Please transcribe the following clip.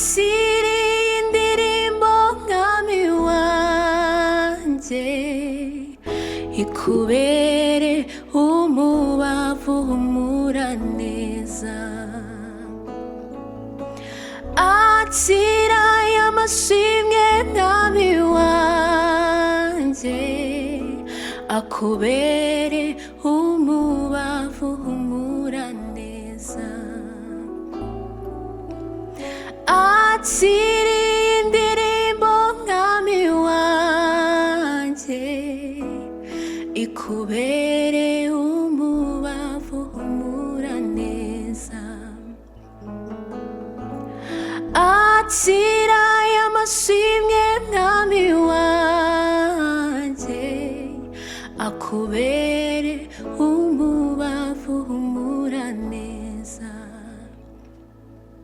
Akiriye indirimbo, mwami wanjye, ikubere umubavu uhumura neza. Akira aya mashimwe, mwami wanjye, akubere umubavu uhumura neza. Akiriye indirimbo, mwami wanjye, ikubere umubavu uhumura neza. Akira aya mashimwe, mwami wanjye, akubere